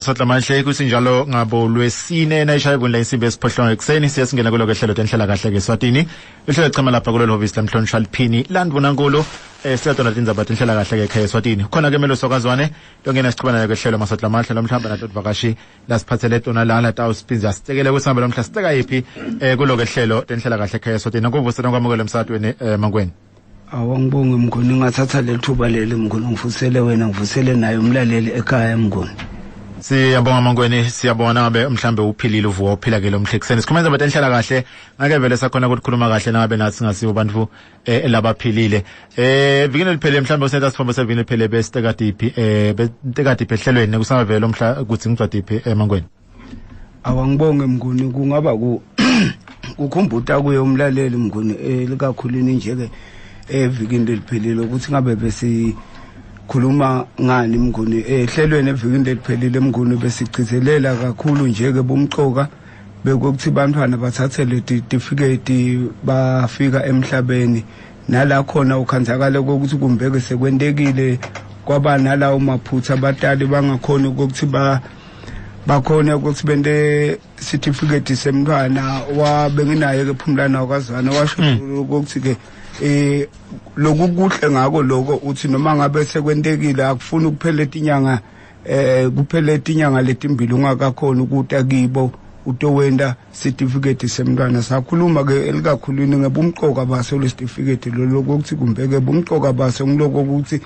Sotla kusinjalo ngabo lwesine nayishaya kundla insimbi esiphohlongo ekuseni siye singena kuloko ehlelo tenhlela kahle ke Swatini lihlelo chama lapha kulelo hhovisi lamhlonishwa liphini landvunankulu siyatona tindzaba tenhlela kahle ke ekhaya eSwatini khona ke melo sokazwane longena sichubana nayo kehlelo masotla amahle lomhlamba natodvakashi lasiphathele tona lana tawusiphinza sitekele kusihambe lomhla siteka yiphi kuloko ehlelo tenhlela kahle ekhaya eSwatini kuvusela kwamukela emsakatweni Mangweni. Awangibonge mkhulu, ngingathatha leli thuba leli mkhulu, ngivusele wena, ngivusele naye umlaleli ekhaya mkhulu. Siyabonga Mangweni, siyabona ngabe mhlambe uphilile uvuka uphila ke lo mhla ekuseni. Sikhuluma indaba tenhlala kahle, ngake vele sakhona ukukhuluma kahle nangabe nathi singasibo bantu labaphilile. Vikini eliphele mhlambe usenza sifombo sevini eliphele besiteka diphi beteka diphi ehlelweni kusavele umhla kuthi ngicwadiphi Mangweni. Awangibonge mnguni, kungaba ku kukhumbuta kuye umlaleli mnguni likakhulini nje ke evikini leliphelile ukuthi ngabe besikhuluma ngani mnguni ehlelweni evikini leliphelile mnguni. Besigcizelela kakhulu nje ke bumcoka bekuthi bantwana bathathe certificate bafika emhlabeni, nala khona ukhanzakala ukuthi kumbeke sekwentekile kwaba nalawo maphutha abatali bangakhona ukuthi bakhona ukuthi bente certificate semntwana wabenginaye ke Phumlana wakazana washo ukuthi ke lokhu kuhle ngako lokho uthi noma ngabe sekwentekile akufuni ukuphela inyanga kuphela inyanga letimbili ungakakhona ukuta kibo utowenda certificate semntwana. Sakhuluma ke elikakhulwini ngebumqoka baso le certificate lo lokuthi kumbeke bumqoka baso ngiloko ukuthi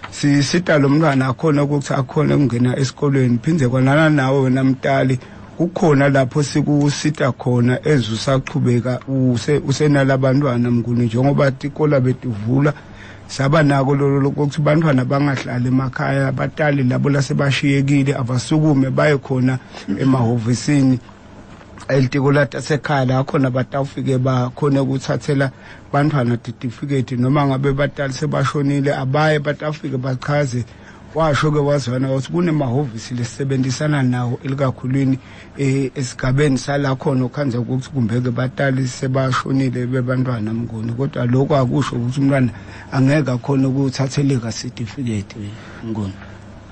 sisita lo mntwana akhona ukuthi akhona ukungena esikolweni, phindze kwanana nawe wena mtali kukhona lapho sikusita khona ezusachubeka usenalabantwana mnguni, njengoba tikola betivula saba nako lolo lokuthi bantwana bangahlali emakhaya, abatali labo lasebashiyekile abasukume baye khona emahhovisini elitiko lasekhaya la khona batawufike bakhona ukuthathela bantwana certificate, noma ngabe batali sebashonile abaye batawufike bachaze. Washo ke wazwana ukuthi kunemahhovisi lesebenzisana nawo elikakhulwini esigabeni sala khona okhanza ukuthi kumbeke batali sebashonile bebantwana mnguni, kodwa lokho akusho ukuthi umntwana angeke akhona ukuthatheleka certificate mnguni.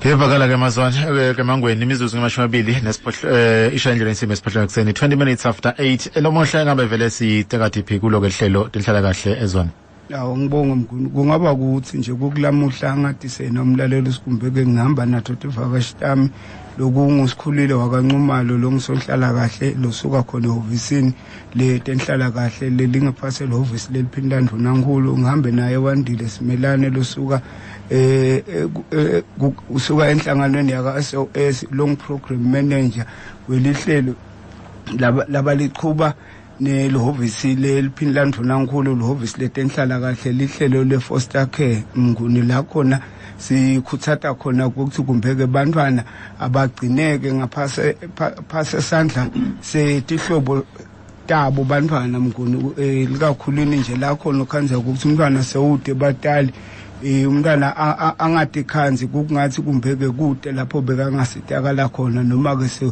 Ngevakala ke mazwane ke Mangweni imizuzu ngamashumi nesiphohlo isha indlela insimbi esiphohlongo ekuseni 20 minutes after 8 elomuhla ngabe vele siteka diphi kulo ke hlelo tinhlala kahle ezwana. Awu ngibonge mnguni, kungaba ukuthi nje kukulamuhla ngathi sena umlaleli sikumbeke ngihamba natho tivakashi tami lokungusikhulile wakanqumalo lo ngisohlala kahle losuka khona ehhovisini letenhlala kahle lelingaphasi lehhovisi leliphinda ndvunankulu, ngihambe naye Wandile Simelane losuka usuka enhlanganweni yaka SOS long program manager welihlelo labaliqhuba nelihhovisi leliphini landvunankulu lihhovisi letenhlala kahle lihlelo le-foster care mnguni, la khona sikhuthatha khona ukuthi kumbeke bantwana abagcineke ngaphase phase sandla setihlobo tabo bantwana mnguni, likakhulwini nje la khona ukhanza ukuthi umntwana sewude batali umntwana angatikhanzi kungathi kumbeke kude lapho bekangasitakala khona, noma ke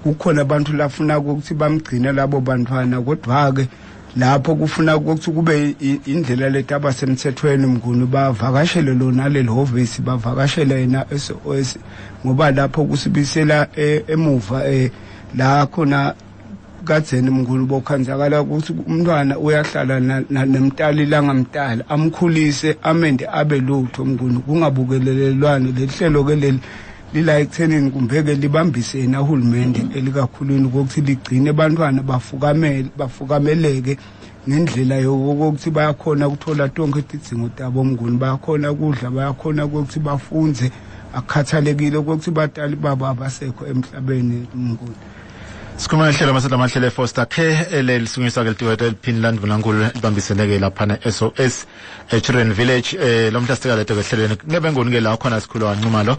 kukhona abantu lafuna ukuthi bamgcine labo bantwana, kodwa ke lapho kufuna ukuthi kube indlela leti abasemthethweni mnguni bavakashele lona leli hhovisi, bavakashele yena SOS, ngoba lapho kusibisela emuva la khona kadzeni mnguni bokhanzakala ukuthi umntwana uyahlala nemtali langamtali amkhulise amende abe lutho mnguni, kungabukelelelwane. Lelihlelo ke leli lila ekuthenini kumbeke libambise yena uhulumende elikakhulwini ukuthi ligcine bantwana bafukamele bafukameleke ngendlela yokuthi bayakhona ukuthola tonke tidzingo tabo mnguni, bayakhona ukudla, bayakhona ukuthi bafunze, akukhathalekile ukuthi batali babo abasekho emhlabeni mnguni. Sikhuluma ngehlelo masela amahlelo eFoster Care elelisungisa ke litiko eliphini landvunankulu libambiseneke lapha ne-SOS Children Village lo mhla sika leto kehlelweni ngebe ngoni ke la khona sikhulu kaNxumalo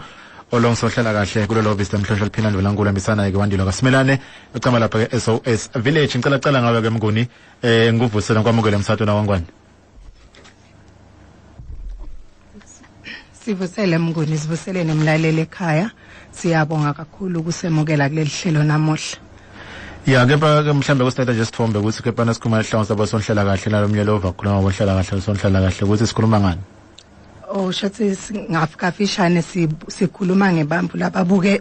olongisohlela kahle kulelo hhovisi lemhlonhla liphini landvunankulu ambisana ke Wandile kaSimelane ucama lapha ke SOS Village. Ngicela cala ngawe ke Mnguni ngikuvusela kwamukele emsatweni wangwani. Sivusele Mnguni, sivusele nemlaleli ekhaya. Siyabonga kakhulu ukusemukela kuleli hlelo namuhla. Ya kepha ke mhlambe kusithatha nje sithombe ukuthi kepha nasikhuluma ngehlongo sabo sonhlela kahle nalomnyelo ovakhuluma ngohlala kahle sonhlela kahle ukuthi sikhuluma ngani. Oh shathi ngafishane sikhuluma ngebamvu lababuke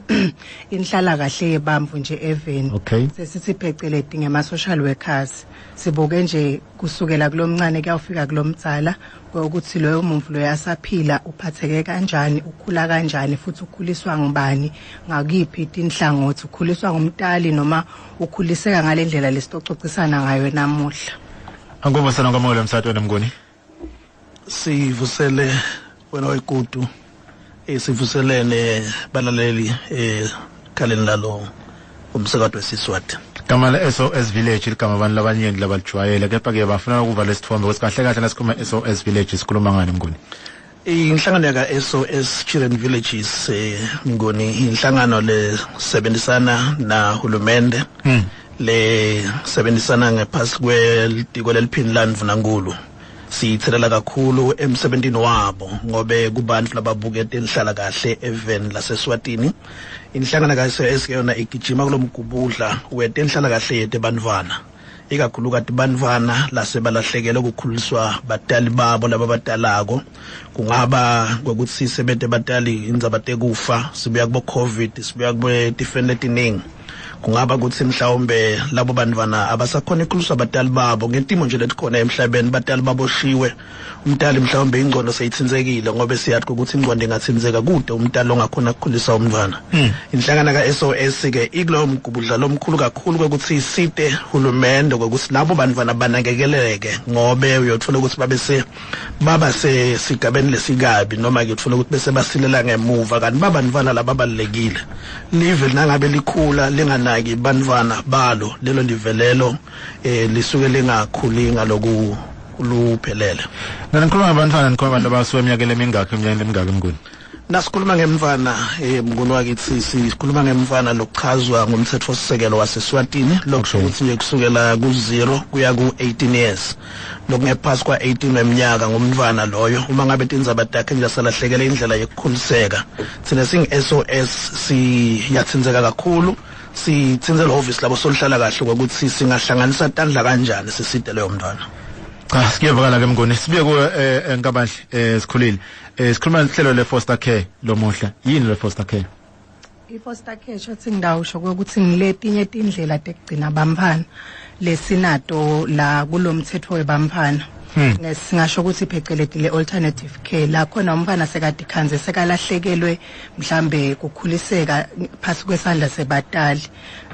inhlala kahle yebamvu nje eveni. Sesithi pheceleti ngema social workers. Sibuke nje kusukela kulomncane kuyawufika kulomdzala ukuthi loyo muntu loyo asaphila uphatheke kanjani, ukhula kanjani, futhi ukhuliswa ngubani, ngakiphi tinhlangothi, ukhuliswa ngumtali noma ukhuliseka ngalendlela lesitococisana ngayo namuhla. Angikuvusela ngomoya umsatweni Mnguni. Sivusele wena wekutu, sivuselene balaleli khaleni lalo umsakato wesiswati. Igama la SOS Village ligama abantu labanyenti labalijwayele, kepha ke bafuna ukuva lesithombe ukuthi kahle kahle nasikhuluma SOS Village sikhuluma ngani Mnguni? Inhlangano yaka SOS Children Villages Mnguni inhlangano lesebenzisana na hulumende le sebenzisana ngephansi kwelitiko leliphini landvunankulu. Sithelela kakhulu emsebentini wabo ngobe kubantu lababukete inhlala kahle even laseswatini. Inhlangano ka-SOS ke yona igijima kulomgubudla wetenhlala kahle yetebantfwana, ikakhulukati bantfwana lasebalahlekele ukukhuliswa batali babo lababadalako. Kungaba kwekutsi sebete batali indzaba tekufa, sibuya kubo COVID, sibuya kubo tifeni letiningi. Kungaba kutsi mhlawumbe labo bantfwana abasakhona ukukhuliswa batali babo ngetimo nje letikhona emhlabeni, batali baboshiwe, umtali mhlawumbe ingqondo seyitsintsekile ngobe siyathi ukuthi ingqondo ingatsintseka kude umtali ongakhona ukukhulisa umntwana. Inhlangano ka-SOS ke ikulowo mgubudla lomkhulu kakhulu kwekutsi isite hulumende kwekutsi labo bantfwana banakekeleke, ngobe uyotfola ukuthi babese baba sesigabeni lesikabi noma ke utfola ukuthi bese basilela ngemuva, kanti babantfwana lababalulekile. Live nangabe likhula linganaki bantfwana balo, lelo livelelo lisuke lingakhuli ngaloku luphelele. Nanikhuluma ngabantfwana nikhuluma abantu abasuka eminyakeni emingakhi, eminyakeni emingakhi Mnguni? Nasikhuluma ngemfana Mnguni wakithi sikhuluma ngemfana lokuchazwa ngumthetfosisekelo waseSwatini, lokusho ukuthi nje kusukela ku-0 kuya ku-18 years, lokungephasi kwa-18 weminyaka ngumntfwana loyo. Uma ngabe tindzaba takhe nje salahlekele indlela yokukhuliseka, thina singu-SOS siyatsintseka kakhulu, sitsinze lehhovisi labo soluhlala kahle ukuthi singahlanganisa tandla kanjani sisite leyo mntwana. Cha, siyevakala ke Mnguni. Sibuye kuwe Nkabanhle, sikhulile. Sikhuluma ngehlelo le foster care lomuhla. Yini le foster care? I-foster care shothi ngidawusho ukuthi ngiletinye tindlela tekugcina bamphana lesinato la kulomthetho webamphana. Singasho ukuthi pheceleti le alternative care la khona umfana sekade khanze sekalahlekelwe mhlambe kukhuliseka phasi kwesandla sebatali.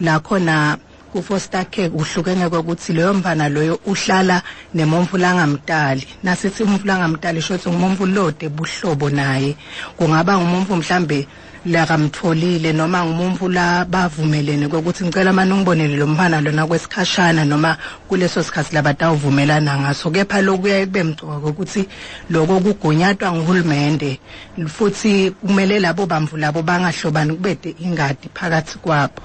La khona ku foster care kuhlukene ukuthi leyo mfana loyo uhlala nemomfu langamtali. Nasithi umfu langamtali shothi ngumomfu lode buhlobo naye, kungaba ngumomfu mhlambe lakamtholile noma ngumomfu la bavumelene ukuthi ngicela manje ungibonele lo mfana lona kwesikhashana noma kuleso sikhathi labatawuvumelana ngaso. Kepha lokuya kube mcoka ukuthi lokho kugunyatwa nguhulumende, futhi kumele labo bamvu labo bangahlobani kubede ingadi phakathi kwabo.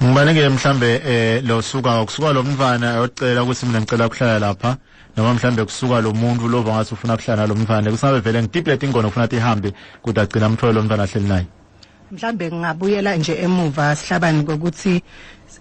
Ngibanike mhlambe lo suka kusuka lo mfana ayocela ukuthi mina ngicela ukuhlala lapha, noma mhlambe kusuka lo muntu lo bangathi ufuna ukuhlala nalo mfana, kusabe vele ngitiplet ingono ufuna tihambe kodwa agcina amthole lo mfana ahleli naye. Mhlambe ngingabuyela nje emuva sihlabani kokuthi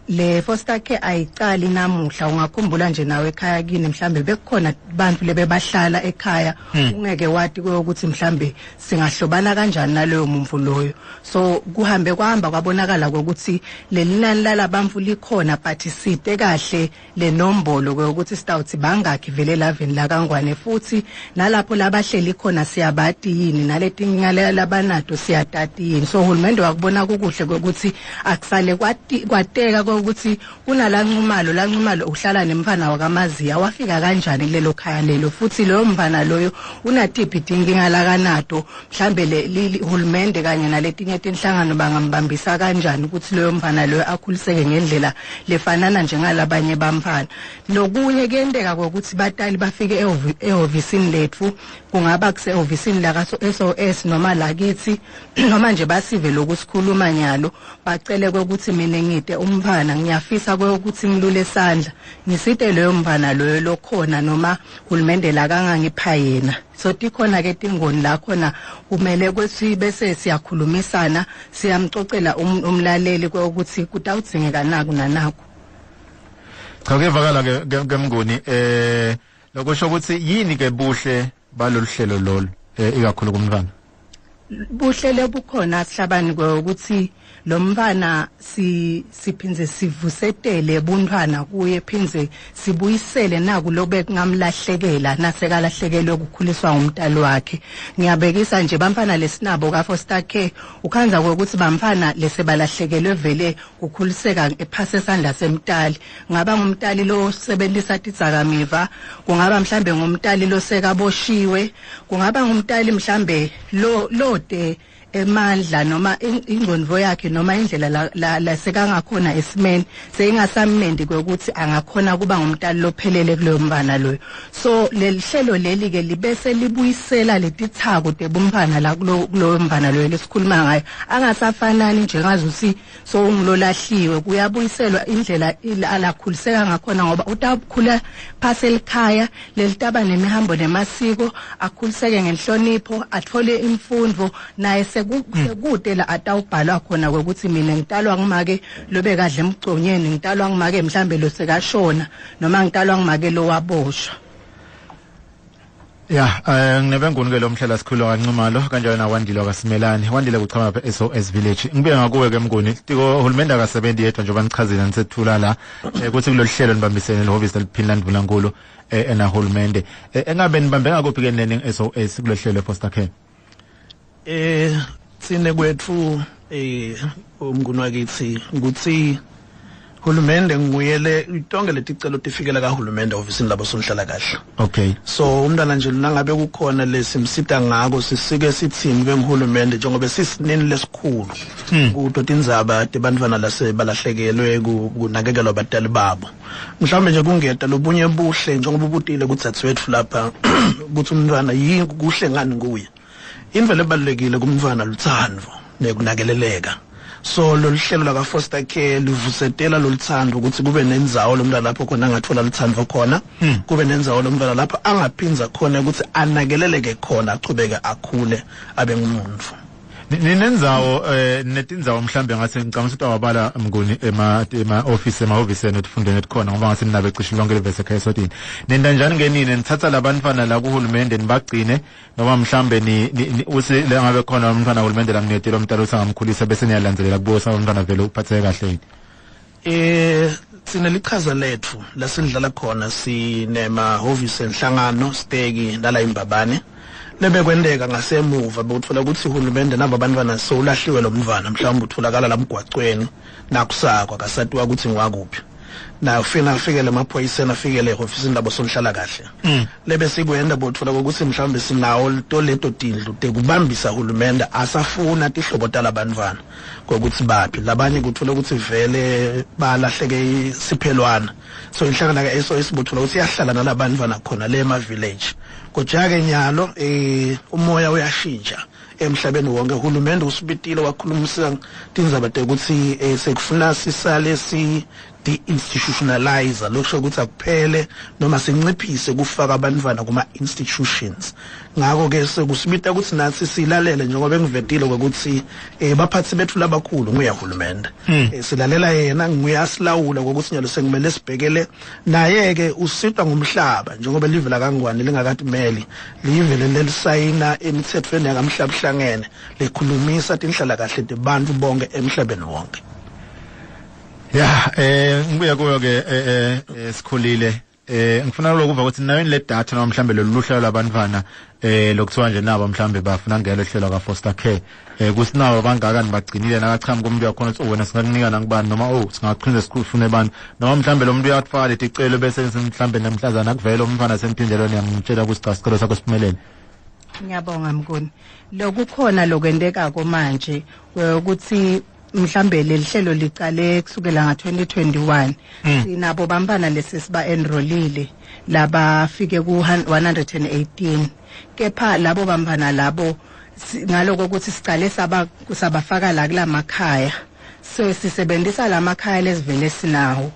le foster care ayicali namuhla. Ungakhumbula nje nawe ekhaya kini mhlambe bekukhona bantu lebebahlala ekhaya, ungeke wati ukuthi mhlambe singahlobana kanjani naloyo muntu loyo. So kuhambe kwahamba kwabonakala ukuthi lelinani lalabamfu likhona, but site kahle le nombolo ukuthi sitawuthi bangakhi vele laveni la kaNgwane, futhi nalapho labahleli khona siyabati yini, naletinga labanato siyatati yini. So uhulumende wakubona kukuhle ukuthi akusale kwateka ukuthi kunalanqumalo lanqumalo uhlala nemfana wakamaziya, wafika kanjani kulelo khaya lelo, futhi loyo mfana loyo unatiphi tinkinga lakanato, mhlambe le uhulumende kanye naletinye tinhlangano bangambambisa kanjani ukuthi loyo mfana loyo akhuliseke ngendlela lefanana njengalabanye bamfana. Nokunye kuyenteka ukuthi batali bafike ehhovisini lethu, kungaba kuse ehhovisini la SOS noma lakithi, noma nje basive lokusikhuluma nyalo, bacele ukuthi mina ngide umfana ngiyafisa ukuthi ngilule sandla ngisite leyo mfana loyo lokhona noma uhulumende la kangangipha yena. So tikhona ke tingoni la khona kumele ukuthi bese siyakhulumisana, siyamcocela umlaleli ukuthi kutawudzingeka naku nanaku. Cha, kuyevakala ke Mnguni. Lokusho ukuthi yini ke buhle balolu hlelo lolu Ikakhulu kumntwana. Buhle lebukhona, sihlabani, ukuthi lo mntwana siphindze sivusetele buntwana kuye, phindze sibuyisele naku lobe kungamlahlekela nasekalahlekelwe ukukhuliswa ngumntali wakhe. Ngiyabekisa nje, bamfana lesinabo ka foster care, ukhandza ukuthi bamfana lesebalahlekelwe vele kukhuliseka ephase esandla semtali. Ngaba ngumtali lo sebenzisa tidzakamiva, kungaba mhlambe ngumtali lo sekaboshiwe, kungaba ngumtali mhlambe lo lode emandla noma ingqondo yakhe noma indlela la sekangakhona esimeni seyingasammendi kwekuthi angakhona kuba ngumntali lophelele kuloyo mntwana loyo. So lelihlelo leli ke libese libuyisela letithako tebumntwana la kuloyo mntwana loyo lesikhuluma ngayo, angasafanani njengazuthi so ungilolahliwe. Kuyabuyiselwa indlela alakhuliseka ngakhona, ngoba utakhula phase elikhaya lelitaba nemihambo nemasiko, akhuliseke ngenhlonipho, athole imfundo naye. Sekude la atawubhalwa khona ukuthi mina ngitalwa ngumake lobekadla emgconyeni, ngitalwa ngumake mhlambe lo sekashona, noma ngitalwa ngumake lo waboshwa. Ya, nginebe nguni ke lo mhlela sikhulu kaNcumalo kanjalo na Wandile kaSimelane. Wandile kuchama lapha SOS Village. Ngibuye ngakuwe ke Mnguni. Tiko hulumende akasebenzi yedwa, njengoba nichazile nisethula la ukuthi kulolu hlelo nibambisene nehhovisi leliphini landvunankulu ena hulumende. Engabe nibambe ngakuphi ke nene SOS kulolu hlelo foster care? Tsine kwethu, umnguni wakithi, ukuthi hulumende nguyele tonke leticelo tifikela kahulumende ofisini labo sonhlala kahle. So umntwana nje nangabe kukhona lesimsita ngako, sisike sithini bengihulumende, njengoba sisinini lesikhulu kuto tindzaba tebantfwana lase balahlekelwe kunakekelwa abatali babo. Mhlawumbe nje kungeta lobunye buhle, njengoba ubutile kudzadzewetfu lapha ukuthi umntwana yini kuhle ngani kuye. Indlela ebalulekile kumntwana lutsandvo nekunakeleleka. So lolu hlelo laka foster care luvusetela loluthando, ukuthi kube nendzawo lomntwana lapho khona angathola luthando khona, kube nendzawo lomntwana lapho angaphinza khona ukuthi anakeleleke khona, achubeke akhule abe ngumuntu. Ninendzawo, netindzawo mhlambe ngathi ngicabanga ukuthi awabala Mnguni ema office, emahhovisi enu tifundeni etikhona, ngoba ngathi ninabe cishe lonke livese ekhaya eSwatini. Nenda njani ngenini nithatha labantwana la kuhulumende nibagcine, noma mhlambe ni uthi la ngabe khona umntwana uhulumende lamnetela umntwana uthi angamkhulisa, bese niyalandzelela kubo sa umntwana vele uphatheke kahle yini? Sine lichaza lethu lasindlala khona, sinemahhovisi enhlangano steki nala imbabane. Lebekwenteka ngasemuva, bewuthola ukuthi uhulumende nabo abantwana sowulahliwe lo mntwana, mhlawumbe utholakala la mgwacweni nakusakwa, akasatiwa ukuthi ngwakuphi, na ufina afikele emaphoyiseni, afikele ehofisini labo sonhlala kahle. Lebe sikwenda, bothola ukuthi mhlawumbe sinawo toleto tindlu tekubambisa hulumende asafuna tihlobo talabantwana kokuthi baphi. Labanye kuthola ukuthi vele balahleke siphelwana. So inhlangano ka-SOS bothola ukuthi iyahlala nalabantwana khona le ema-village. Kodwa-ke nyalo umoya uyashintsha emhlabeni wonke. Uhulumende usibitile wakhulumisa tindzaba tekuthi sekufuna sisale si de-institutionalize, lokusho ukuthi akuphele noma sinciphise kufaka abantwana kuma-institutions. Ngakho-ke sekusibita ukuthi nathi silalele, njengoba engivetile ukuthi baphathi bethu labakhulu nguye hulumende. Silalela yena, nguye asilawula ngokuthi nyalo sekumele sibhekele naye-ke usitwa ngumhlaba, njengoba live lakangwane lingakatimeli live lelisayina emithethweni yakamhlaba hlangene lekhulumisa tinhlala kahle tebantu bonke emhlabeni wonke. Ya, ngibuya kuyo ke sikhulile. Ngifuna lokuva ukuthi nayo le data noma mhlambe lolu hlelo labantwana lokuthiwa nje nabo mhlambe bafuna ngelo hlelo ka foster care, kusinawo bangaka nibagcinile, nakachama kumuntu uyakhona ukuthi wena singakunika nangibani, noma oh singaqhinza sikufune abantu, noma mhlambe lo muntu uyatfaka leticelo bese mhlambe namhlazana akuvela umfana semphindelweni niyamtshela ukuthi cha, sicelo sakho siphumelele? Ngiyabonga Mnguni. Lokukhona lokwentekako manje ukuthi mhlambe leli hlelo licale kusukela nga-2021, sinabo bantwana lesesiba enrollile labafike ku 118. Kepha labo bantwana labo ngaloko ukuthi sicale saba sabafaka la kulamakhaya, so sisebenzisa lamakhaya lesivele sinawo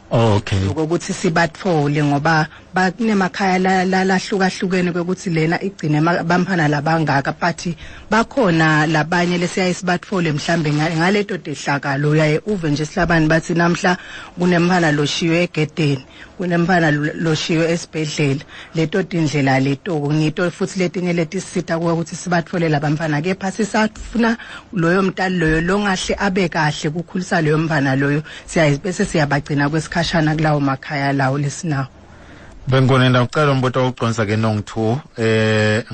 ukuthi sibathole, ngoba Bakunemakhaya lahlukahlukene kwekuthi lena igcine bamphana labangaka, but bakhona labanye lesiyaye sibatfole mhlambe ngaleto tehlakalo. Uyaye uve nje sihlabani bathi namhla kunemphana loshiywe egedeni, kunemphana loshiywe esibhedlela. Leto tindlela leto ngito futhi letinye letisita ukuthi sibatfole labamfana, kepha sisafuna loyo mntali loyo longahle abe kahle kukhulisa loyo mfana loyo, siyaye bese siyabagcina kwesikhashana kulawo makhaya lawo lesinawo. Bengikona ndawucela umbuto wokuconsa ke nong2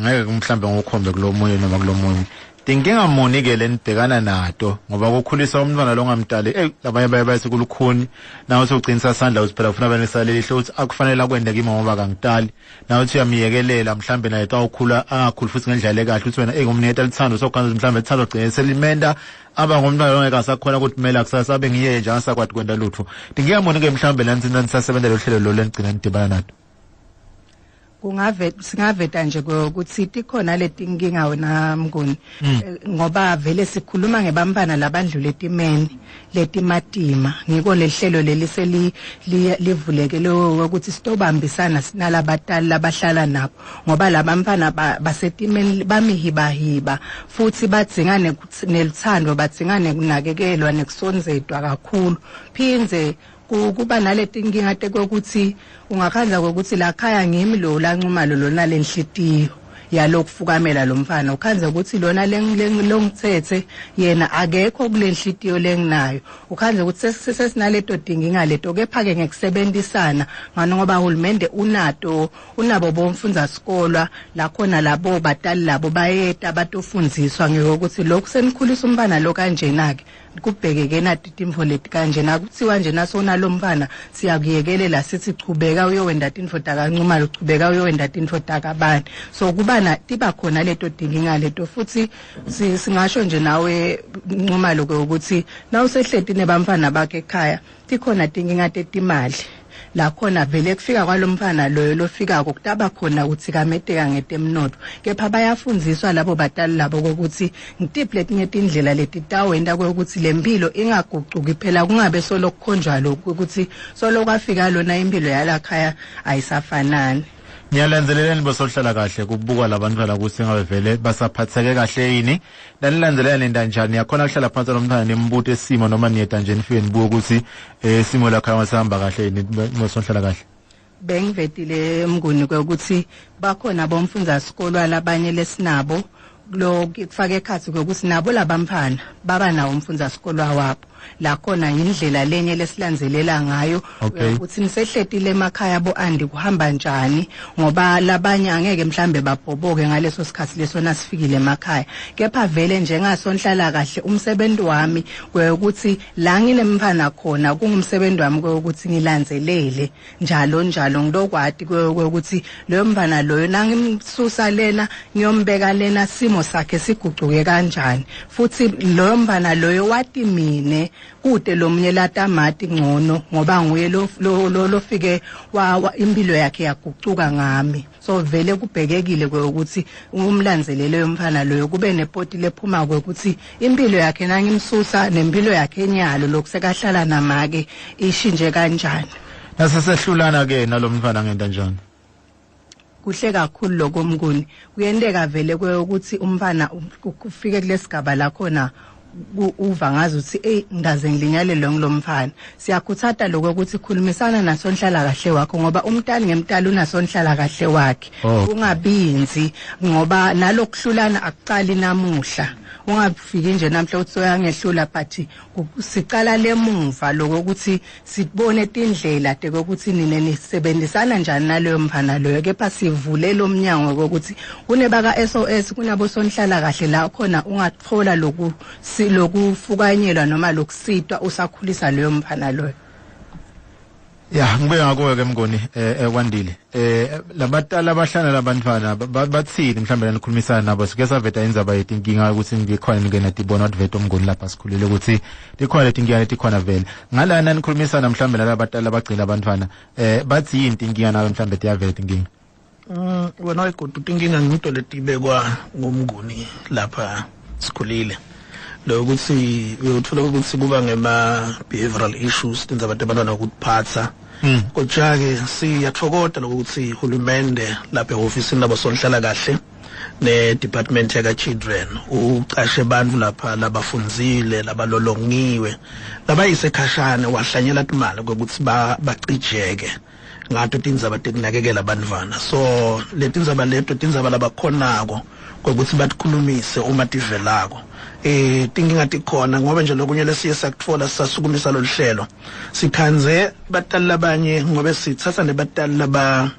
ngeke mhlambe ngokukhombe kulomunye noma kulomunye. Tinkinga muni ke lenibhekana nato ngoba kukhulisa umntwana longamdali labanye baye baye sekulukhuni nawe usuqinisa sandla uthi phela ufuna benesale lihle uthi akufanele akwende kimi ngoba kangidali, nawe uthi uyamiyekelela mhlambe naye tawukhula angakhuli futhi ngendlela ekahle, uthi wena ngumniketa lithando sokhanza mhlambe lithando gcine selimenda aba ngumntwana ongeke asakhona ukuthi kumele kusasa abe ngiye nje angasakwati kwenta lutho. Tinkinga muni ke mhlambe lantsina nisasebenza lo hlelo lo lenigcina nidibana nato? Singaveta nje ukuthi tikhona letinkinga wena Mnguni, ngoba vele sikhuluma ngebantwana labandlule etimeni letimatima. Ngiko lehlelo leli selivuleke ukuthi sitobambisana sinalabatali labahlala nabo, ngoba labantwana basetimeni bamihibahiba futhi badzinga neluthando, badzinga nekunakekelwa nekusondzedwa kakhulu. Phindze kuba naletinkinga tekokuthi ungakhandla ukuthi la khaya ngimi lo lancumalo lona lenhlitiyo yalokufukamela lo mfana, ukhandze ukuthi lona lengithethe yena akekho kulenhlitiyo lenginayo, ukhandze ukuthi sesinaleto tinkinga leto. Kepha ke ngekusebenzisana ngoba uhulumende unato unabo bomfundza sikolwa la khona labo batali labo bayeta batofundziswa ngokuthi lokhu senikhulisa umntwana lo kanjena ke kubhekeke nathi timfo leti kanjena, kuthiwa nje nasona lo mfana siyakuyekelela sithi chubeka uyowenda tintfo takaNcumalo, chubeka uyowenda tintfo takabani. So kuba na tiba khona leto dinkinga leto. Futhi singasho nje nawe Ncumalo ke ukuthi nawusehleti nebamfana bakhe ekhaya tikhona tinkinga tetimali la khona vele kufika kwalomfana loyo lofikako kutaba khona ukuthi kameteka ngetemnotfo, kepha bayafundziswa labo batali labo ukuthi ngitiphi letinye tindlela letitawenta ukuthi lempilo ingagucuki phela, kungabe solo kukhonjwa lokhu ukuthi solo kwafika lona impilo yalakhaya ayisafanani. Niyalandzelelani bosohlala kahle kubuka labantwana ukuthi ngabe vele basaphatheke kahle yini? Nanilandzelela nenda njani? Yakhona kuhlala phansi nomntwana nimbuto esimo noma niyeta nje nifike nibuke ukuthi isimo lakho masihamba kahle yini bosohlala kahle? Bengivetile Mnguni ukuthi bakhona bomfundza sikolwa labanye lesinabo lo kufaka ekhathi ukuthi nabo labamfana baba nawo umfundza sikolwa wabo, la khona indlela lenye lesilandzelela ngayo ukuthi nisehletile emakhaya bo andi kuhamba njani, ngoba labanye angeke mhlambe babhoboke ngaleso sikhathi leso nasifikile emakhaya. Kepha vele njengasonhlala kahle umsebenzi wami ukuthi la nginemfana khona kungumsebenzi wami ukuthi ngilandzelele njalo njalo ngilokwati ukuthi leyo mfana loyo nangimsusa lena ngiyombeka lena simo sakhe sigucuke kanjani, futhi loyo mfana loyo wati mine kude lomunye latamati ngcono ngoba nguye lo lofike impilo yakhe yagucuka ngami. So vele kubhekekile ukuthi umlandzelele yomfana loyo kube nepoti lephuma ukuthi impilo yakhe nangimsusa nempilo yakhe enyalo lokusekahlala namake ishintshe kanjani. Nasesehlulana ke nalomfana ngenta njani? Kuhle kakhulu lokho Mnguni, kuyenteka vele ukuthi umfana ufike kulesigaba la khona uva ngazi ukuthi hey ngaze ngilinyalelwe ngilomfana. Siyakhuthata lokho ukuthi khulumisana nasonhlala kahle wakho, ngoba umntali ngemntali unasonhlala kahle wakhe, ungabinzi ngoba nalokuhlulana akuqali namuhla. Ungafiki nje namhla uthi soyangehlula, but sicala lemuva lokho ukuthi sibone tindlela tekokuthi nine nisebenzisana njani naloyo mfana loyo. Kepha sivule lo mnyango ukuthi kunebaka SOS kunabo sonhlala kahle la khona ungathola loku lokufukanyelwa noma lokusitwa usakhulisa loyo mfana loyo. Ya, ngibuye ngakuwe ke Mnguni Wandile. Labatala abahlala labantwana bathini mhlambe nanikhulumisana nabo? Sike saveta indzaba yetinkinga ukuthi ngikhona ningena tibona advert uMnguni lapha sikhulile ukuthi tikhona letinkinga letikhona vele. Ngalana nikhulumisana mhlambe nalabatala abagcina abantwana bathi yini tinkinga nawe mhlambe tiyavela tinkinga? Wena igodu tinkinga ngito letibekwa ngumnguni lapha sikhulile. Lokuthi uyothola ukuthi kuba ngema behavioral issues tindzaba tebantwana ukuphatha Kodwa ke siyathokoda lokuthi uhulumende lapha ehofisini labo sonhlala kahle ne department yaka children ucashe abantu lapha labafunzile, labalolongiwe, labayisekhashane, wahlanyela imali ukuthi bacijeke ngato tindzaba tekunakekela abantwana. So letindzaba leto tindzaba labakhonako ukuthi batikhulumise uma tivelako. Tinkinga tikhona ngoba nje lokunye lesiye sakutfola sasukumisa lolu hlelo, sikhandze batali labanye ngoba sithatha nebatali laba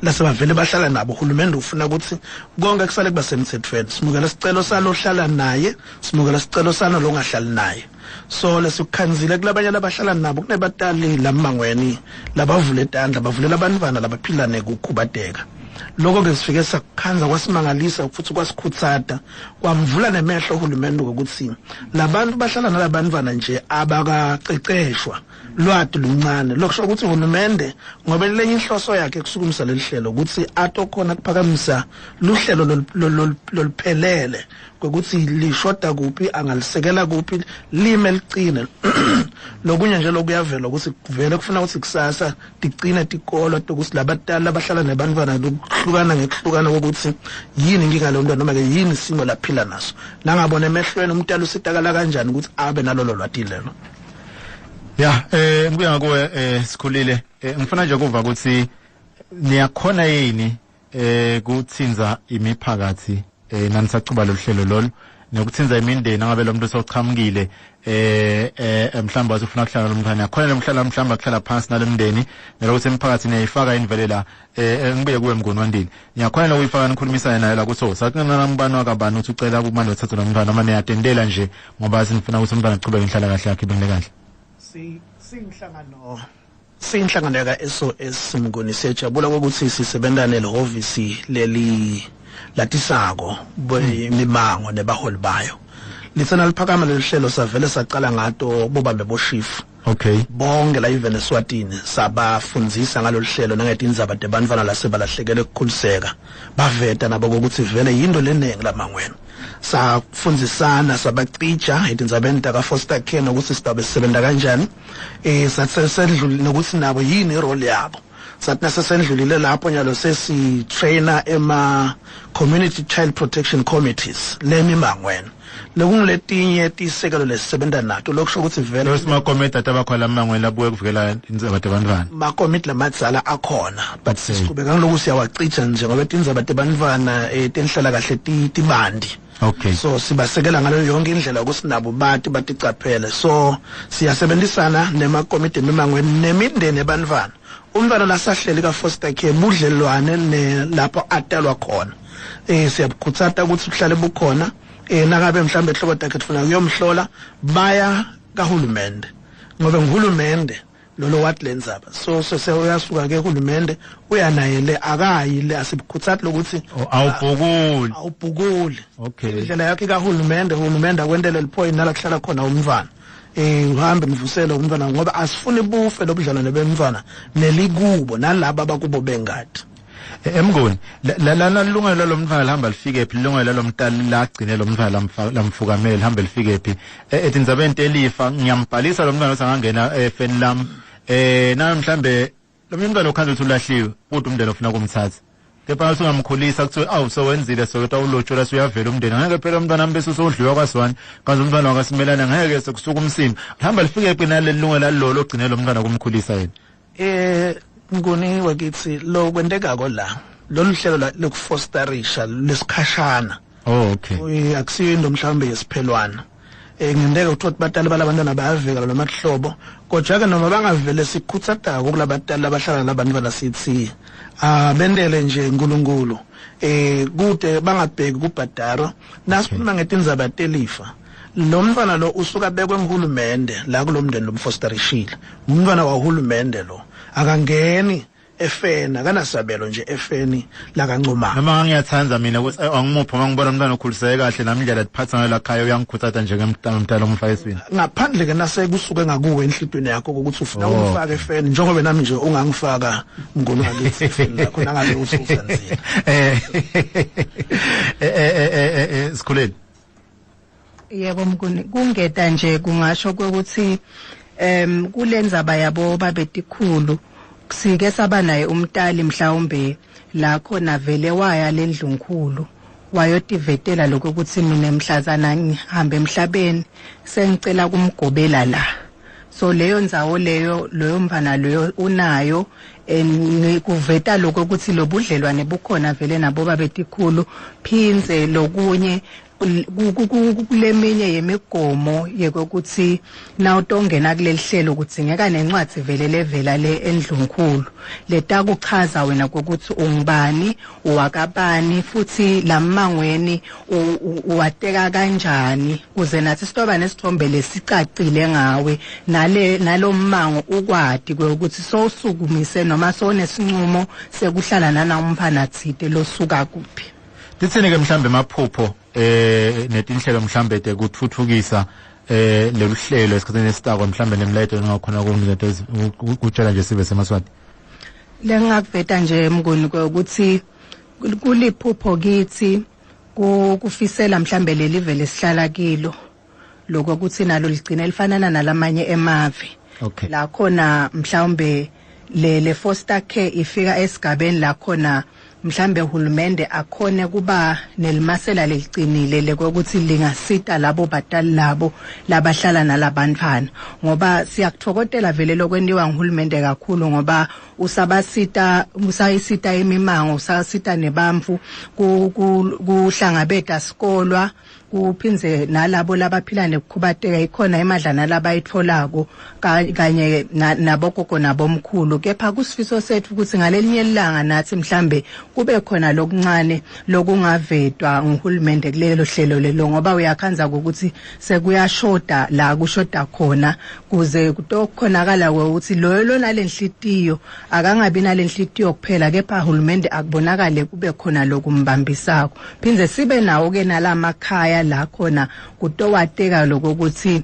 lasebavele bahlala nabo. Uhulumende ufuna ukuthi konke kusale kuba semthethweni. Simukela sicelo salo hlala naye, simukela sicelo salo longahlali naye. So lesikukhanzile kulabanye labahlala nabo, kunebatali lamangweni labavule tandla, bavulela abantwana labaphila nekukhubateka. Lokho ke sifike sakukhanza, kwasimangalisa futhi kwasikhutsata, kwamvula nemehlo uhulumende ukuthi labantu bahlala nalabantwana nje abakaceceshwa, lwati luncane. Lokusho ukuthi uhulumende ngoba lenye inhloso yakhe kusukumisa leli hlelo ukuthi atokhona kuphakamisa luhlelo loluphelele ukuthi lishoda kuphi, angalisekela kuphi, lime licine. Lokunye nje lokuyavela ukuthi kuvele kufuna ukuthi kusasa ticine tikolo tokuthi labatali labahlala nebantwana lokuhlukana ngekuhlukana kokuthi yini inkinga lo mntwana noma ke yini isimo laphila naso, nangabona emehlweni umntwana usitakala kanjani ukuthi abe nalolo lwati lelo. Ya, ngibuya ngakuwe, sikhulile. Ngifuna nje kuva ukuthi niyakhona yini kuthinza imiphakathi nanisacuba lo hlelo lolu, nokuthinza imindeni angabe lo muntu sochamukile, mhlawumbe wathi ufuna ukuhlala nomntwana, niyakhona nomhlala mhlawumbe akuhlala phansi nalemndeni, nelokuthi imiphakathi niyayifaka yini vele la? Ngibuye kuwe, Mnguni Wandile, niyakhona lokuyifaka nikhulumisane naye la kuthi sathi nambani wakabani uthi ucela kumanje uthathe lo mntwana, noma niyatendela nje ngoba sinifuna ukuthi umntwana achubeke inhlala kahle yakhe ibingle kahle? Siyinhlangano yaka SOS, Mnguni, siyajabula ukuthi sisebenza nelihhovisi leli latisako imimango nebaholi bayo. Lithena liphakama leli hlelo, savele saqala ngato bobambe boshifu bonke la even eSwatini, sabafundzisa ngalolu hlelo nangetindzaba tebantfwana lasebalahlekele kukhuliseka, baveta nabo ukuthi vele yinto lenengi lamangweni. Safundzisana, sabacija etindzabeni taka foster care nokuthi sidabe sisebenza kanjani, sathi sendlule nokuthi nabo yini irole yabo. Sathi nasesendlulile lapho, nyalo sesi trainer ema community child protection committees lemimangweni, lokungiletinye tisekelo lesisebenza nato, lokusho ukuthi vele Losimakomiti atabakhona lamangweni labuye kuvikela indzaba tebantfwana? Makomiti lamadzala akhona, but siqhubeka ngiloku siyawacija nje ngoba tindzaba tebantfwana tenhlala kahle tibandi. So sibasekela ngalo yonke indlela ukuthi nabo bati baticaphele. So siyasebenzisana nemakomiti emimangweni nemindeni ebantfwana. Umntwana lasahleli ka foster care, budlelwane ne lapho atalwa khona, siyabukhutsata ukuthi buhlale bukhona. Nakabe mhlambe hlobo takhe tifuna kuyomhlola, baya kahulumende ngoba nguhulumende lolo wathi lenzaba. So seyuyasuka ke uhulumende uyanaye le, akayi le. Asibukhutsati lokuthi Awubhukuli. Awubhukuli. Indlela yakhe kahulumende, uhulumende akwentele lipoint nala kuhlala khona umntwana, uhambe nivusele umntwana ngoba asifuni bufe lobudlelwane bemntwana nelikubo nalaba abakubo bengadi. Emnguni, lana lilungelo lomntwana lihamba lifike phi? Lilungelo lomntali lagcine lo mntwana lamfukamele lihambe lifike phi? Etindzabeni telifa, ngiyambhalisa lo mntwana ukuthi angangena efeni lami, nawe mhlambe lo mntwana ukhandla ukuthi ulahliwe, kodwa umndeni ofuna kumthatha, kepha usungamkhulisa kuthiwe awu sowenzile soketha ulotshola, suyavela umndeni, ngeke phela umntwana wami bese usodliwa kwaswani, kanti umntwana wakasimelana ngeke sekusuka umsindo. Lihamba lifike phi naleli lungelo lolo ogcine lo mntwana kumkhulisa yena? Nguni wakithi, lo kwentekako la, lolu hlelo lokufosterisha lesikhashana. Oh, okay. Akusiyo into mhlawumbe yesiphelwana. Ngenteka uthola batali balabantwana bayavela noma kuhlobo, kodwa ke noma bangavele, sikhuthatako kulabatali abahlala nabantwana, sithi bendele nje uNkulunkulu kude bangabheki kubhadaro. Nasikhuluma ngetindzaba telifa, lo mntwana lo usuka bekwe nguhulumende la kulomndeni lomfosterishile, umntwana wahulumende lo akangeni efeni, akanasabelo nje efeni lakaNcumako. Noma ngiyathanda mina ukuthi angimuphi uma ngibona umntwana okhuliseke kahle nami indlela tiphatha ngayo lakhaya uyangikhuthatha njengemntwana omfaka eswini. Ngaphandle ke nase kusuke ngakuwe enhlitweni yakho ukuthi ufuna umfaka efeni, njengoba nami nje ungangifaka, mnguni wakithi, efeni lakho nangabe ususanzile. Sikhuleni. Yebo Mnguni, kungeta nje kungasho ukuthi kulendzaba yabo babetikhulu. Sike saba naye umtali mhlawumbe la khona vele waya lendlunkulu wayotivetela lokho ukuthi mina mhlazana ngihambe emhlabeni sengicela kumgobela la. So leyo ndzawo leyo, loyo mfana loyo unayo, kuveta lokho ukuthi lobudlelwane bukhona vele nabo babetikhulu. Phindze lokunye kuleminye yemigomo yekokuthi nawutongena kuleli hlelo kudzingeka nencwadi vele levela le endlunkulu letakuchaza wena ukuthi ungubani, uwakabani, futhi lamangweni uwateka kanjani, kuze nathi sitoba nesithombe lesicacile ngawe nale nalommango ukwati ukuthi sowusukumise noma sonesinqumo sekuhlala nana umfana tsite losuka kuphi. Titsini ke mhlambe maphupho netinhlelo mhlambe tekuthuthukisa lolu hlelo esikhathini esitako, mhlambe nemlayeto ongakhona ukuniketa ukutshela nje sive semaswati? Lengingakuveta nje Mnguni ukuthi kuliphupho kithi kufisela mhlambe leli vele sihlala kilo lokho ukuthi nalo ligcine lifanana nalamanye emave. La khona mhlawumbe le foster care ifika esigabeni la khona mhlambe uhulumende akhone kuba nelimasela lelicinile lekokuthi lingasita labo batali labo labahlala nalabantwana, ngoba siyakuthokozela vele lokwentiwa nguhulumende kakhulu, ngoba usabasita, usayisita imimango, usasita nebamfu kuhlangabeta sikolwa, kuphindze nalabo labaphila nekukhubateka ikhona imadlana labayitfolako kanye nabogogo nabomkhulu. Kepha kusifiso sethu ukuthi ngalelinye ilanga nathi mhlambe kube khona lokuncane lokungavetwa nguhulumende kulelo hlelo lelo, ngoba uyakhanza ukuthi sekuyashoda la kushoda khona, kuze kutokhonakala ukuthi loyo lona lenhlitiyo akangabi nalenhlitiyo kuphela, kepha uhulumende akubonakale kube khona lokumbambisako. Phindze sibe nawo ke nalamakhaya la khona kutowateka lokuthi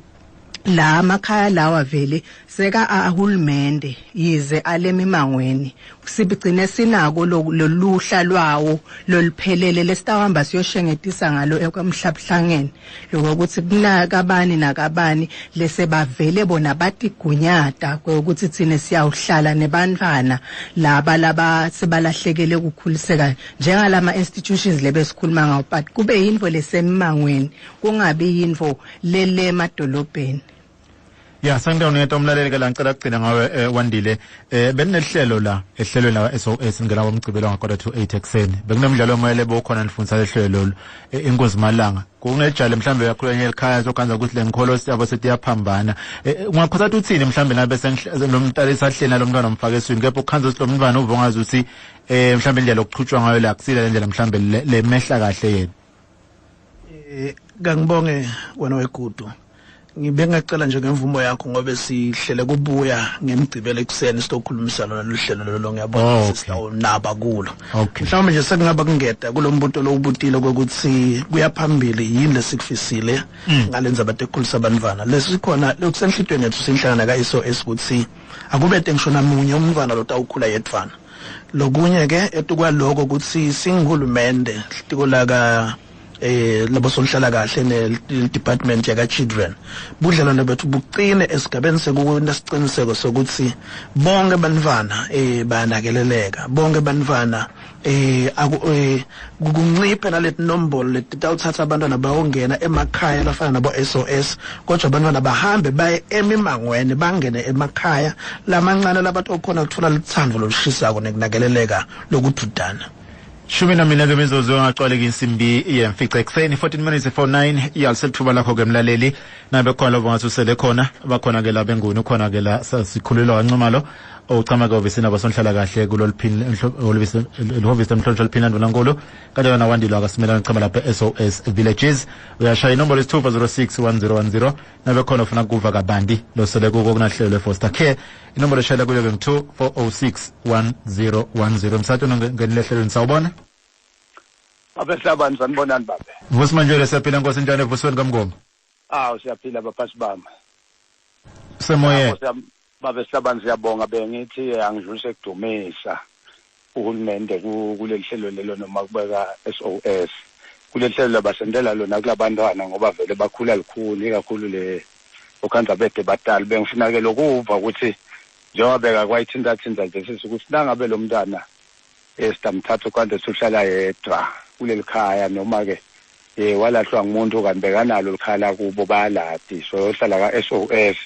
la amakhaya lawa vele seka ahulumende yize alemimangweni, sibigcine sinako loluhla lwawo loluphelele lesitawuhamba siyoshengetisa ngalo ekwamhlabuhlangene, lokuthi kunakabani nakabani lesebavele bona batigunyata ukuthi thine siyawuhlala nebantwana laba laba sebalahlekele ukukhuliseka njengalama institutions lebesikhuluma ngawo, but kube yinto lesemangweni, kungabi yinto lele emadolobheni. Ya, sangidawuneta umlaleli ke la, ngicela kugcina ngawe Wandile. Beninehlelo la ehlelweni la SOS ngena ngomgcibelo nga 7:45 ekuseni, bekunemidlalo omoyele bokhona nifundisa lehlelo lolu inkosi malanga kunejale mhlambe yakhulunywa ekhaya sokanza ukuthi lenkholo siyabo setiyaphambana. Ungakhuthaza uthini mhlambe nabe sengihlomntali sahlena nalomntwana umfake eswini, kepha ukhanza ukuthi lo mntwana uva ngazi ukuthi mhlambe indlela okuchutshwa ngayo la kusile lendlela mhlambe lemehla kahle yena? Kangibonge wena wegudu. Ngibe ngacela nje ngemvumo yakho ngoba sihlele kubuya ngemgcibelo ekuseni sizokhulumisana noluhlelo lolo, ngiyabona sisawunaba kulo. Mhlawumbe nje sekungaba kungeda kulombuto lowubutile kokuthi kuya phambili yini lesikufisile ngalenza batekhulisa abantwana. Lesikhona lokusenhlitweni yethu sinhlangana ka SOS ukuthi akube ngisho namunye umntwana lotawukhula yedvana. Lokunye ke etukwaloko ukuthi singihulumende tiko laka labo sonhlala kahle ne department yaka children, budlelwane bethu buqine esigabeni sekunesiqiniseko sokuthi bonke bantwana bayanakeleleka, bonke bantwana kunciphe naleti nombolo letitawuthatha abantwana bayongena emakhaya lafana nabo SOS, kodwa abantwana bahambe baye emimangweni bangene emakhaya lamancane labantu okhona kuthola luthando lolushisako nekunakeleleka lokududana. 14 ke mizuzu ngacwaleka insimbi yemfica ekuseni, 14 minutes for 9. Iyaliselithuba lakho ke mlaleli, nabe khona lo ngathi usele khona, bakhona ke la benguni, ukhona ke la sikhululwa kaNxumalo ochama ke ofisini abasonhlala kahle kulolu hhovisi lemhlonishwa liphini Ndunankulu, kanti yona Wandile akaSimelane chama lapha SOS Villages. Uyashaya inombolo 6 1010 nabe khona ufuna kuva kabandi losele kuko kunahlelo foster care, inombolo eshayela kuyo ke 2 406 1010. Msathu ngenilehlelweni, sawubona Babe Hlabani, sanibonani babe. Vusi Manjwele, siyaphila Nkosi, njani evusweni kaMngoma? Awu siyaphila baphathi bami. Semoyeni. Babe Hlabani siyabonga, bengithi angidlulise kudumisa uhulumende kuleli hlelo lelo noma kubeka SOS. Kuleli hlelo labasendela lona kulabantwana ngoba vele bakhula likhulu ikakhulu le okhanza bede batali. Bengifuna ke lokuva ukuthi Njengoba beka kwayithinta thinta nje sisi ukuthi nangabe lo mntwana esitamthatha kande suhlala yedwa kuleli khaya, noma ke walahlwa ngumuntu kanti bekanalo likhaya lakubo bayaladi, so yohlala ka SOS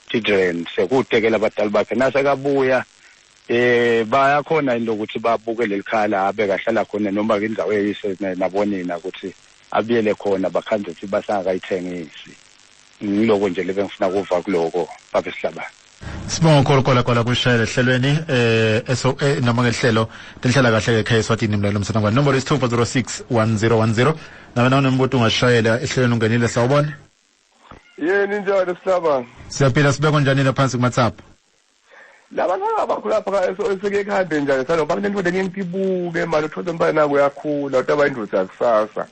Children sekude ke labadali bakhe. Nasekabuya bayakhona into ukuthi babuke leli khaya la bekahlala khona, noma ke indzawo eyise nabonina ukuthi abuyele khona, bakhanze ukuthi basangakayithengisi. Ngiloko nje lebe ngifuna kuva kuloko, babe Sihlabane. Sibonga kakhulu kola kola kushayela ehlelweni SOA noma ngehlelo tenhlala kahle ekhaya eSwatini. Mlalelo msanangwane, number is 2406 1010. Nawe nawunembuto ungashayela ehlelweni. Ungenile, sawubona. Yeni njani, Sihlabane? Siyaphila, sibeko njani laphansi kumatsapha? Labantwana abakhula lapha ka-SOS kuye kuhambe njani salo? Ngoba kunento lengitibuke mali, uthole umntwana nako uyakhula, utaba indoda yakusasa,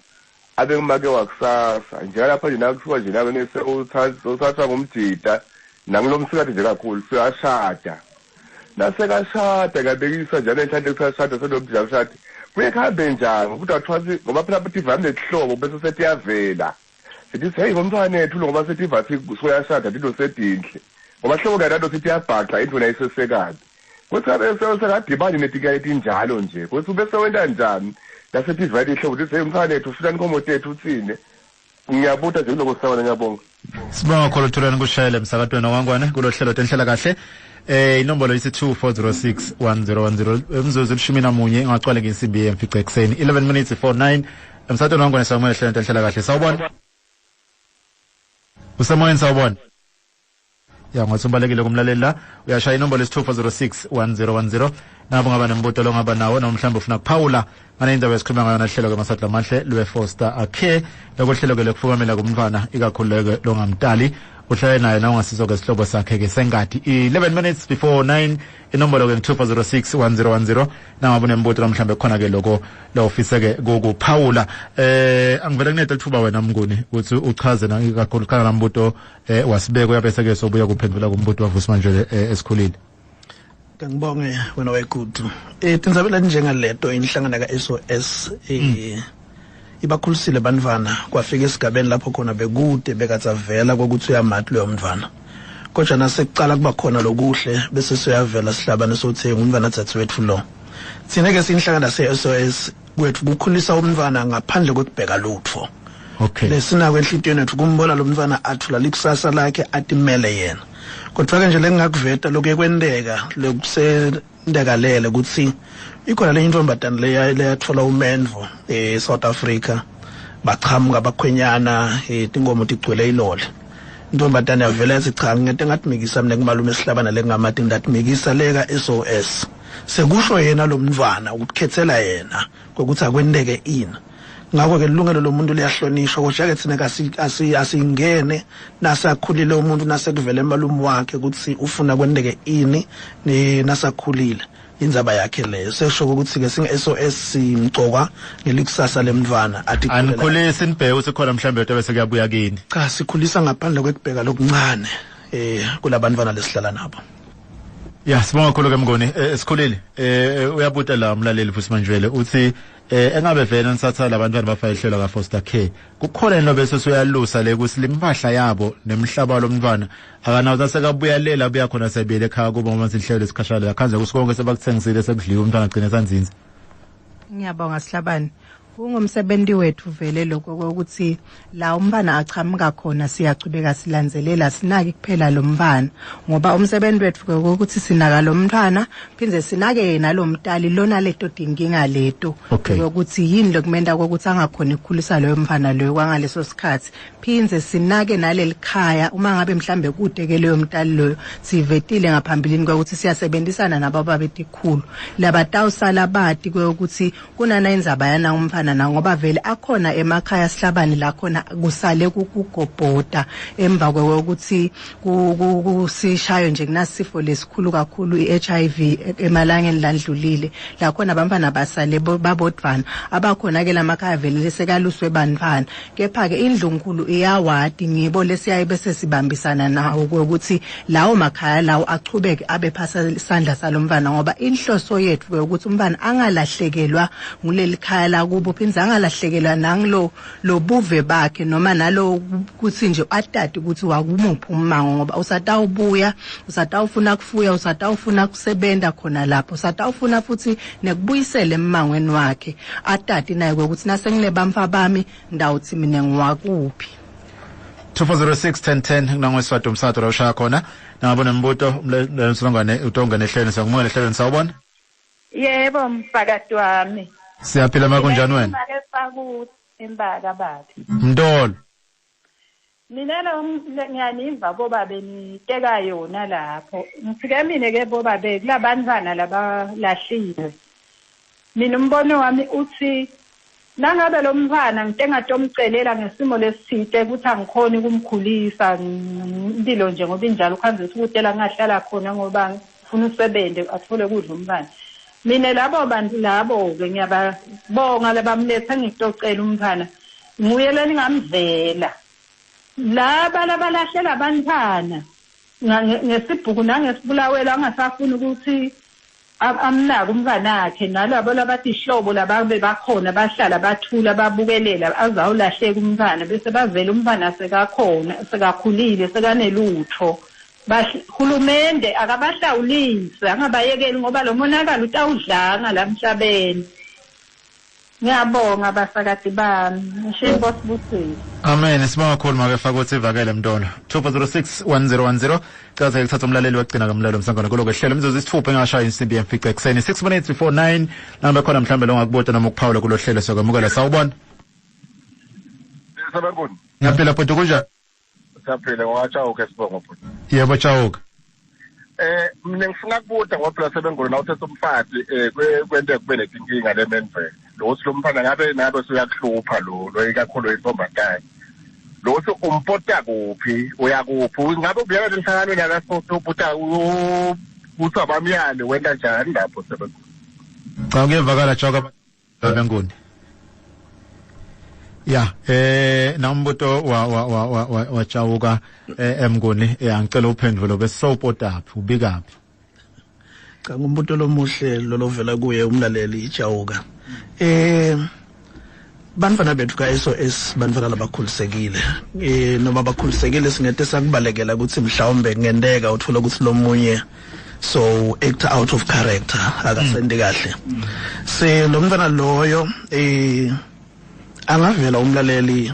abe ngumake wakusasa. Njengalapha nje nakuthiwa nje nawe uthathwa ngumjida nangulo msikati nje kakhulu, suyashada. Nasekashada kuyabekisa njalo enhlanhla kuthiwa shada selomjida kushadi, kuye kuhambe njani? Kodwa kuthiwa ngoba phela tivame netihlobo bese setiyavela, sithi heyi, ngomntwana ethu lo, ngoba setiva soyashada tinto setinhle, ngoba hlobo kanalo sithi iyabhaxa into nayisesekabi kuthi abe sekadibani netinka letinjalo nje, kuthi bese wenta njani nasetivele ihlobo lithi hey, umntwana ethu ufuna inkomo tethu uthini? Ngiyabuta nje kuloko, sisabona. Ngiyabonga. Sibonga kakhulu Thulani kushayela emsakatweni wangwane kulo hlelo tenhlala kahle. Inombolo isi 2406 1010. Umzuzu 11 ngacwale ngensimbi yemfica ekuseni, 11 minutes 49, emsakatweni wangwane. Sawubona, hlelo tenhlala kahle, sawubona. Usemoyeni, sawubona. Ya, ngathi ubalekile kumlaleli la. Uyashaya inombolo isi-2406 1010 nabo ngaba nembuto longaba nawo, noma mhlawumbe ufuna kuphawula ngale indaba esikhuluma ngayo nahlelo ke Maswati Lamahle lwe-foster care, lokuhlelo ke lokufukamela kumntwana ikakhulu longamtali uhlale naye na ungasizo ke sihlobo sakhe ke sengadi. 11 minutes before 9, inombolo ke 2406 1010 nangabe unembuto, mhlawumbe khona ke lokho la ufise ke kukuphawula. Angivele kunethe lithuba wena Mnguni ukuthi uchaze na kakhulu khana nambuto wasibeko, yabese ke sobuya kuphendula kumbuto wavusi manje esikhulile. Ngibonge wena wayigudu. Tindzabela njengaleto, inhlangano ka-SOS ibakhulisile bantwana kwafika esigabeni lapho khona bekude bekatsavela kokuthi uyamati loyo mntwana, kodwa nasekucala kuba khona lokuhle bese siyavela sihlabane sothi ngumntwana dzadzi lo. Thina ke siyinhlangano se-SOS, kwethu kukhulisa umntwana ngaphandle kokubheka lutho. Lesinako enhlitiyweni yethu kumbona lo mntwana athula likusasa lakhe, atimele yena. Kodwa ke nje lengingakuveta lokuye kwenteka lokusentekalele ukuthi ikhona lenye intombazane leya leyathola umendvo eSouth Africa, bachamuka bakhwenyana, tinkomo tigcwele ilole. Intombazane yavela yathi cha, ngete ngatimikisa mina kumalume esihlabana lengamati, ngatimikisa leka SOS. Sekusho yena lo mntwana ukukhethela yena kokuthi akwenteke ini. Ngakho ke ilungelo lomuntu liyahlonishwa, kodwa ke thina asingene nasakhulile umuntu, nasekuvele emalume wakhe ukuthi ufuna kwenteke ini nasakhulile, indzaba yakhe leyo. Sesho ukuthi ke singe SOS simcoka ngelikusasa lemntwana athi Anikhulisi nibheke ukuthi khona mhlawumbe into bese kuyabuya kini? Cha, sikhulisa ngaphandle kwekubheka lokuncane kulabantwana lesihlala nabo. Ya, sibonga kakhulu ke Mnguni. Sikhulile, uyabuta la umlaleli futhi manjwele, uthi engabe vele nisatha labantwana bafaka ihlelo ka foster care, kukhona into bese soyalusa le ukuthi limpahla yabo nemhlaba lomntwana akanawo nasekabuyalela abuya khona sebiyele ekhaya kuba uma sihlelo lesikhashana yakhanze ukuthi konke sebakuthengisile, sekudliwe, umntwana agcine sanzinzi? Ngiyabonga, Sihlabane. Kungumsebenzi wethu vele lokho ukuthi la umntwana achamuka khona siyachubeka silandzelela, sinaki kuphela lo mntwana, ngoba umsebenzi wethu ke ukuthi sinaka lo mntwana phindze sinake yena lo mntali lona leto dinkinga leto ukuthi yini lokumenda kokuthi angakhoni ukukhulisa loyo mfana loyo kwangaleso sikhathi. Phindze sinake naleli khaya uma ngabe mhlambe kude ke leyo mntali loyo. Sivetile ngaphambilini ukuthi siyasebenzisana nabo ababetikhulu labatawusala bati ukuthi kunana indzaba yana umfana na, ngoba vele akhona emakhaya, Sihlabane, la khona kusale kugobhoda emva kokuthi kusishayo nje kunasifo lesikhulu kakhulu i-HIV emalangeni landlulile, la khona abantwana basale babodvana. Abakhona ke lamakhaya vele lesekaluswe bantwana, kepha ke indlunkulu iyawadi ngibo lesiyaye bese sibambisana nawo ukuthi lawo makhaya lawo achubeke abe phasa isandla salomntwana, ngoba inhloso yethu ukuthi umntwana angalahlekelwa nguleli khaya lakubo. kubo, phindze angalahlekelwa nangilo lobuve bakhe noma nalo kutsi nje atati ukuthi wakumuphi ummango, ngoba usatawubuya, usatawufuna kufuya, usatawufuna kusebenta khona lapho, usatawufuna futhi nekubuyisela emmangweni wakhe, atati naye ukuthi nasenginebamfa bami ndawuthi mina ngiwakuphi. 2406 1010 kunangweswati umsakato la ushaya khona. Nangabona mbuto umsolongwane utongena ehlelweni, siyakumukela ehlelweni, sawubona. Yebo mfakati wami. Siyaphila, ma kunjani wena? Make fakuthi imbaka babe. Mntolo. Mina lo ngiyaniva bobabe niteka yona lapho. Ngifike mina ke bobabe kulabantwana labalahliwe. Mina umbono wami uthi nangabe lo mntwana ngitengatomcelela ngesimo lesithite ukuthi angikhoni ukumkhulisa impilo nje ngoba injalo ukhanze ukutela ngahlala khona ngoba ngifuna usebente athole kudla umntwana. Mina labo bantu labo-ke ngiyababonga labamlethe ngitocela umntwana nguye leningamvela. Laba labalahlela abantwana ngesibhuku nangesibulawelo angasafuni ukuthi amnake umntanakhe, nalabo labathi ihlobo lababe bakhona bahlala bathula babukelela azawulahleka umntwana, bese bavela umntwana sekakhona sekakhulile sekanelutho. Hulumende akabahlawulise angabayekeli ngoba lo monakalo utawudlanga la emhlabeni. Ngiyabonga basakati bami, ngisho inkosi busisi. Amen, sibonga kakhulu make Fakuthi ivakele Mntolo. 2406 1010 caza kuthatha umlaleli wagcina kamlalelo umsangano kuloko hlelo imizuzu isithupha engashaya insimbi yemfica ekuseni 6 minutes before 9. Nambe khona mhlambe lo ngakubuta noma ukuphawula kulo hlelo sokwamukela. Sawubona. Sabona. Ngiyaphila bhuti, kunjani? Siyaphila, ngowachawuka sibongo bhuti. Yebo Chawuka. Mina ngifuna kubuta ngoba phela sebengolo na uthethe umfati kwente kube netinkinga lemenzele. Lo uthi lo mfana ngabe usuyakuhlupha lo ikakhulu intombazane. Lo uthi umpota kuphi, uyakuphi, ngabe ubuyela enhlanganweni yakasopota uthi abamyale wenta njani lapho sebengolo. Cha kuyevakala Chawuka benguni. Ya, nambuto wa wa wa wa wa Chawuka emnguni, ngicela uphendvulo bese sowupotaphi ubikaphi. Cha ngumbuto lomuhle lolovela kuye umlaleli Chawuka. Bantwana bethu ka SOS bantwana labakhulisekile. Noma bakhulisekile singete sakubalekela ukuthi mhlawumbe kungenteka uthola ukuthi lomunye so act out of character akasendi kahle. Se lo mntwana loyo angavela umlaleli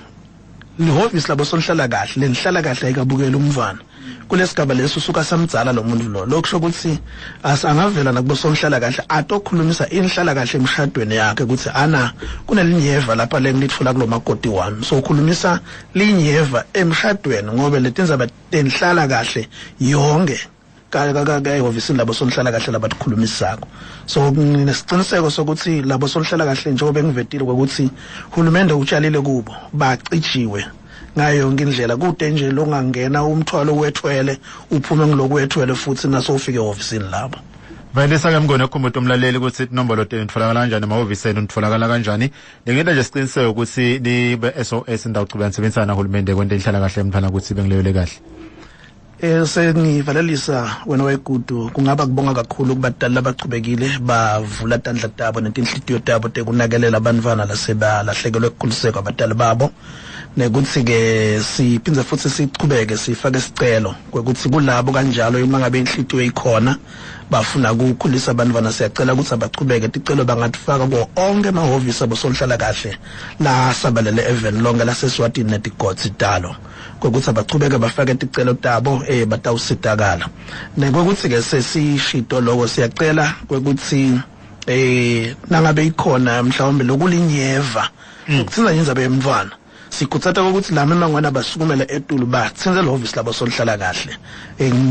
lihhovisi labo sonhlala kahle lenhlala kahle ayikabukela umntwana kulesigaba leso usuka samdzala lo muntu lo lokusho ukuthi angavela nakubo sonhlala kahle atokhulumisa inhlala kahle emshadweni yakhe ukuthi ana kunelinyeva lapha lengilitfola kulomakoti wami, so ukhulumisa linyeva emshadweni ngoba letindzaba tenhlala kahle yonke ehhovisini labo sonhlala kahle labakhulumisako. So nginesiqiniseko sokuthi labo sonhlala kahle njengoba bengivetile ukuthi uhulumende utshalile kubo bacijiwe ngayo yonke indlela, kude nje longangena umthwalo wethwele uphume ngilokwethwele futhi naso ufike ehhovisini labo. Valisa ke mngone okhumbuta umlaleli ukuthi inombolo tenu itholakala kanjani emahhovisi enu nitholakala kanjani. Ngingenta nje siqiniseko ukuthi nibe SOS ndawuchubeka nisebenzisana nahulumende kwente inhlala kahle emntwana ukuthi bengileyole kahle. Sengivalelisa wena wegudu, kungaba kubonga kakhulu kubadala abachubekile bavula tandla tabo netinhlitiyo tabo tekunakelela abantwana lasebalahlekelwe ekukhuliseka abadala babo, nekuthi ke siphindze futhi sichubeke sifake isicelo kwekuthi kulabo kanjalo uma ngabe inhlitiyo ikhona bafuna ukukhulisa abantwana, siyacela ukuthi abachubeke ticelo bangatifaka kuwo onke emahhovisi abo sonhlala kahle la sabalele eveni lonke laseSwatini netigodzi talo, kwekuthi abachubeke bafake ticelo tabo batawusitakala. Nekwekuthi ke sesishito lokho siyacela kwekuthi nangabe ikhona mhlawumbe lokulinyeva ukuthinza indzaba yemntwana, sikhutsata ukuthi lami emangwana basukumela etulu bathinze lehhovisi labo sonhlala kahle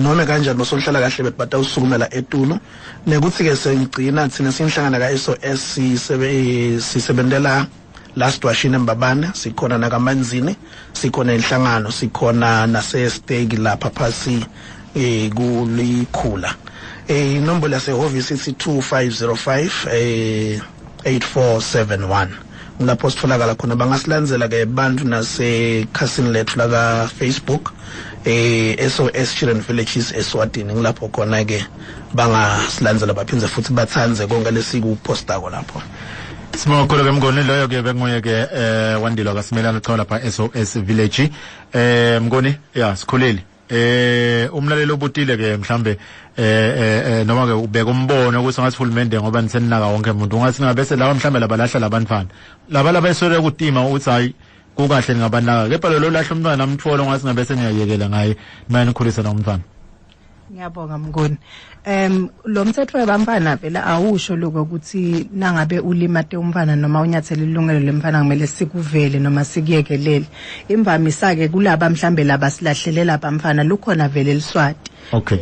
noma kanjani bosonhlala kahle batawusukumela etulu. Nekuthi ke sengigcina thina sinhlangana ka SOS sisebentela last washini eMbabane, sikhona nakaManzini, sikhona inhlangano, sikhona nase stake lapha phasi kulikhula. Inombolo yasehhovisi ithi 2505 8471 ngilapho sitholakala khona. Bangasilandzela ke bantu nasekhasini lethu laka Facebook SOS Children Villages eSwatini, ngilapho khona ke bangasilandzela baphindze futhi bathandze konke lesikupostako lapho. Sibonga kakhulu ke Mnguni, loyo ke benguye ke Wandile kaSimelane cha lapha SOS Village. Mnguni, ya sikhulile. Umlaleli obutile ke mhlambe noma ke ubeka umbono ukuthi ngathi hulumende ngoba niseninaka wonke umuntu, ungathi ngabese laba mhlambe labalahla labantwana laba labeswele kutima ukuthi hayi kukahle ningabanaka, kepha lo lahla umntwana amthola ungathi ngabese niyayekela ngaye manje nikhulisa nomntwana. Ngiyabonga Mnguni. Lo mthetho webamfana vele awusho lokho ukuthi nangabe ulimate umfana noma unyathele ilungelo lemfana kumele sikuvele noma sikuyekelele. Imvamisa ke kulaba mhlambe laba silahlelela abamfana lukhona vele liswati.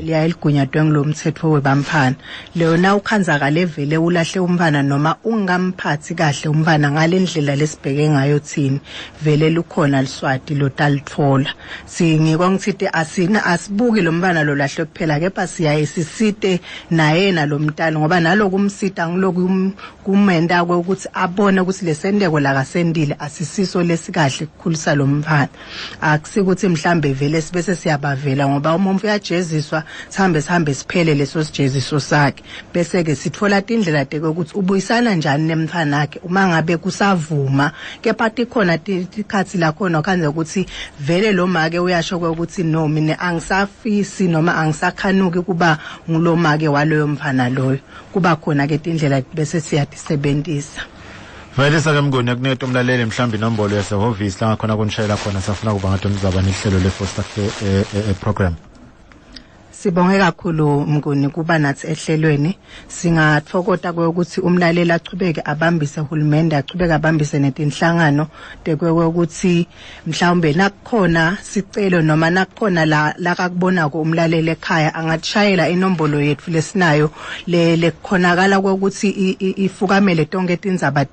Liya eligunyatwe ngilomthetho webamfana. Lona ukhanzakale vele ulahle umfana noma ungamphathi kahle umfana ngalendlela lesibheke ngayo thini, vele lukhona liswati lotalithola. Singikwa ngithithi asina asibuki lo mfana lo lahle kuphela, kepha siyaye sisite naye nalomntana, ngoba nalokumsita ngiloku kumenda ukuthi abone ukuthi lesendeko la kasendile asisiso lesikahle ukukhulisa lo mfana. Akusikuthi mhlambe vele sibese siyabavela, ngoba umuntu uyajeziswa sihambe siphele leso sijeziso sakhe, bese ke sithola tindlela ukuthi ubuyisana njani nemfana wakhe uma ngabe kusavuma. Kepha tikhona tikhathi la khona khanze ukuthi vele lo make uyasho ukuthi no mina angisafisi noma angisakhanuki kuba ngulomake waloyo mfana loyo. Kuba khona ke tindlela bese siyadisebenzisa. Vele ke Mnguni, kunet umlaleli mhlambi inombolo yasehhovisi la ngakhona kunishayela khona safuna kuba ngathi umzaba nehlelo le foster care program. Sibonge kakhulu Mnguni kuba nathi ehlelweni. Singathokota ukuthi umlaleli achubeke abambise uhulumende, achubeke abambise netinhlangano ukuthi mhlawumbe nakukhona sicelo noma nakukhona la lakubonako umlaleli ekhaya angatshayela inombolo yethu lesinayo le kukhonakala ukuthi ifukamele tonke tindzaba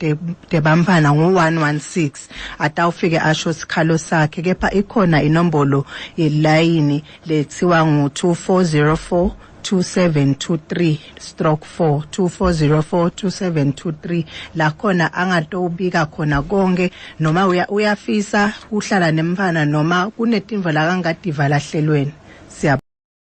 tebamfana ngu-116 atawufike asho sikhalo sakhe. Kepha ikhona inombolo yelayini lethiwa ngu-2404 2723 stroke 4 2404 2723 la khona angatobika khona konke noma uyafisa kuhlala nemfana noma kunetimvo la kangadiva lahlelweni. Siyabonga.